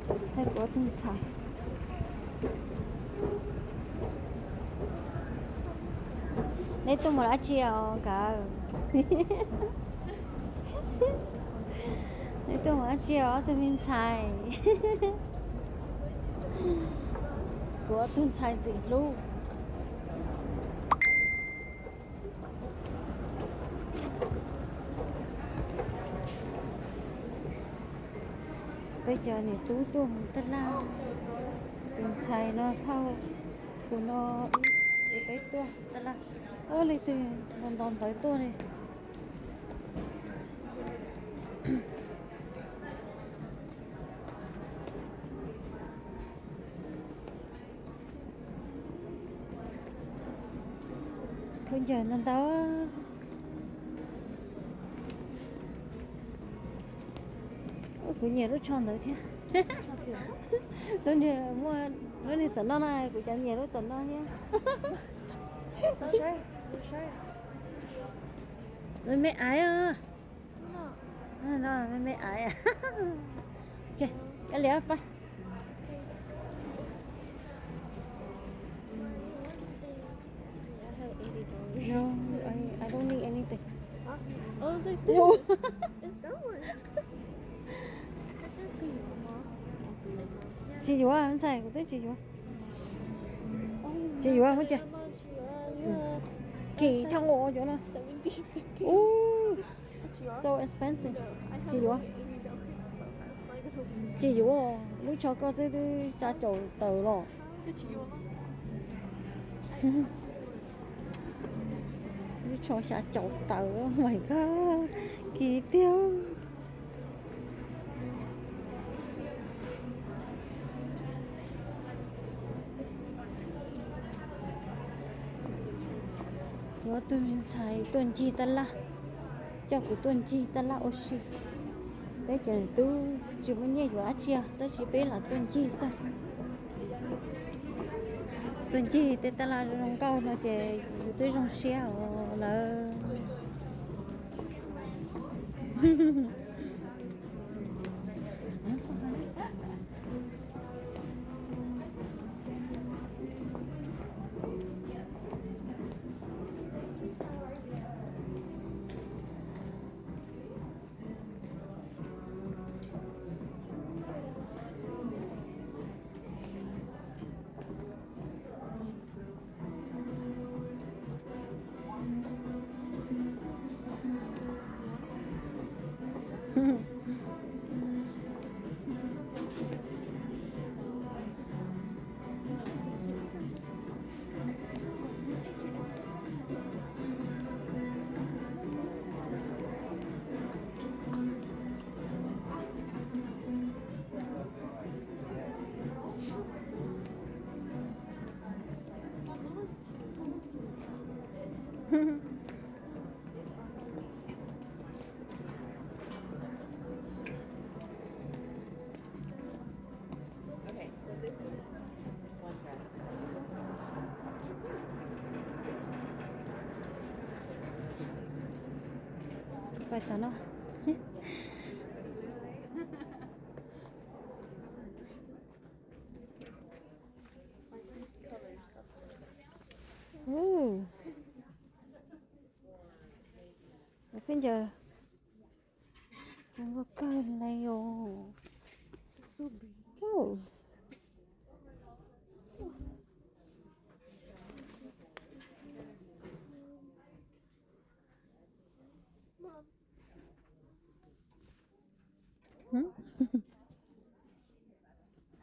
Thaij kuv ob tug ntxhais. Neb tuaj mus dab tsi os nkawd? Neb tuaj mus dab tsi os ob tug me ntxhais? Kuv ob tug ntxhais ntxim hlub. Peb cov niam tub tuaj mus taj laj, tus ntxhais no thauj tus no, peb tuaj taj laj. Ua li twg nto ntawv tuaj li. Khaub ncaws ntau ntau. Kuv nyiam lub tsho ntawd thiab. Lub niag muaj lub niag tom no na, kuv cov nyiam lub tom no thiab. Me me aiv. Me me aiv. Kab liam pab. No, I, I don't need anything. Tsis yuav ntxhais, kuv twb tsis yuav. Tsis yuav muab cia. Kim thaj ua cov no. So expensive. Tsis yuav. Tsis yuav, lub tsho koj xwb twb xya caum tawm los. Lub tsho xya caum tawm, oh my god, kim tiag. Yuav tus ntxhais tuaj ncig tab laj, coj kuv tuaj ncig tab laj ua si. Peb cov niam tub tsis muaj nyiaj yuav dab tsi, tab sis peb lam tuaj ncig xwb. Tuaj ncig tej tab laj zoo nkauj no ces yus twb zoo siab os lawm. Pais tom no. Khaub ncaws zoo nkauj kawg li os.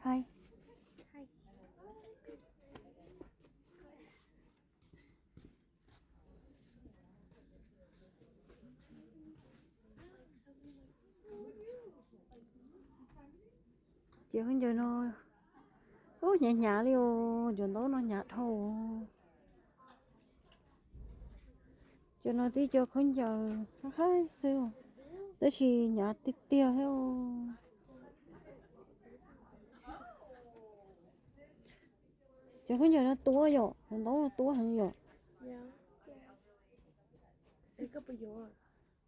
Hi. Cov khaub ncaws no, ub, hnyav hnyav li os, cov ntaub no hnyav dhau. Cov no tib cov khaub ncaws haib xwb, tab sis hnyav tiag tiag thiab. Cov khaub ncaws no tuab yom, cov ntaub no tuab heev yom.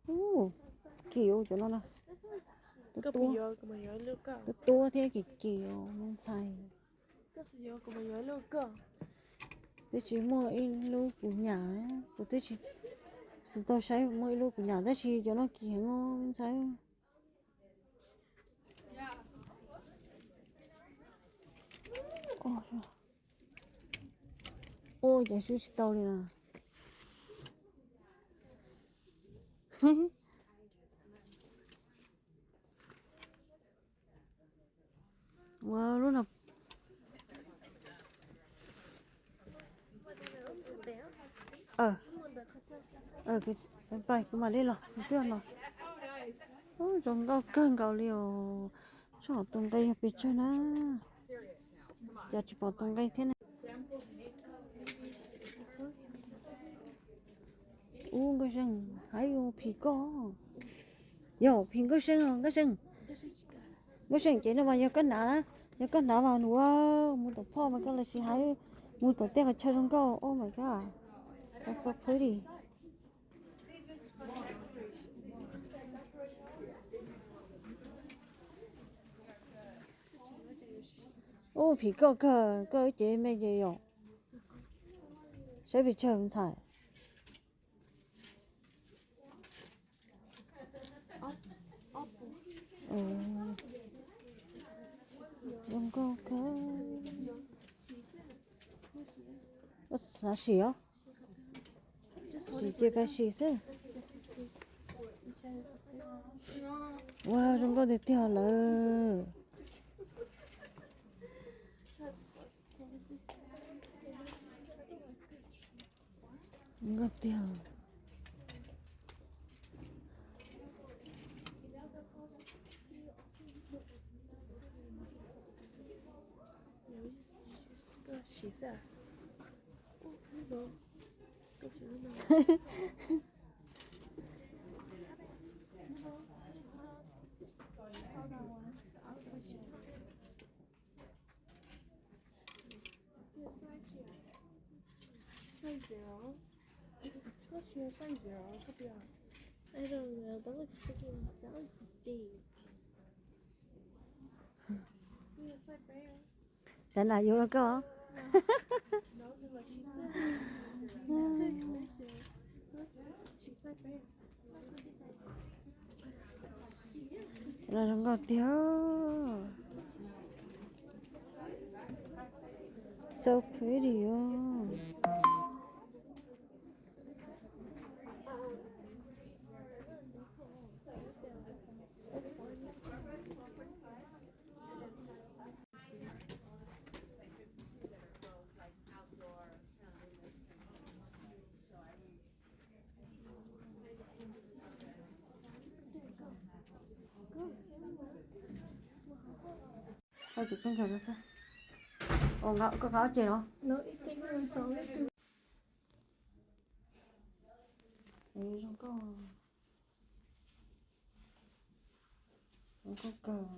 Ub, kim cov no na. Tuab tuab thiab kim kim os me ntxhais. Twb tsis muaj ib lub kuv nyam, kuv twb tsis, tsis tau saib muaj ib lub kuv nyam tab sis cov no kim heev os me ntxhais. Ua cas swb tsis tau li na. Ua lub no. Pais kuv mam li los twb no. Zoo nkauj kawg nkaus li os. Tsob tus nqe yog pes tsawg na? Cas tsis pom tus nqe thiab na? Ub Nkauj Seej, hais ua phim koj. Yog phim Nkauj Seej os Nkauj Seej. Nkauj Seej ces no mas yog koj hnav, yog koj hnav mas nws ua mus tom phoj mas koj los sis hais mus tom tej qhov chaw zoo nkauj. Oh my god, that's so pretty. Ub phim koj kawg, koj wb cev me ces yom. Saib pes tsawg ntxhais. Zoo nkauj kawg. Xav sim os. Sim ces pais sim xwb. Ua zoo nkauj tiag tiag lawm. Zoo nkauj tiag. Size zero. What's your size zero? I don't know. That looks freaking, that looks big. You a size bigger. Cov na yuav rau koj. No, no, no, she's so, it's too expensive. She's so big. Los zoo nkauj tiag. So pretty os. Ua ces koj ncaws no xwb. Ua nqa, koj nqa ob ce no. Zoo nkauj, zoo nkauj kawg.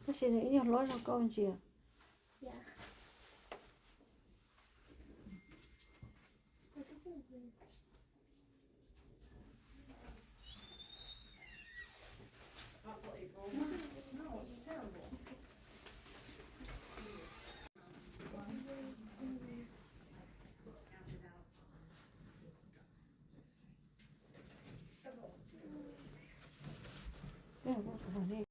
Tab sis nws ib nyuag hlob zog koj ntsia.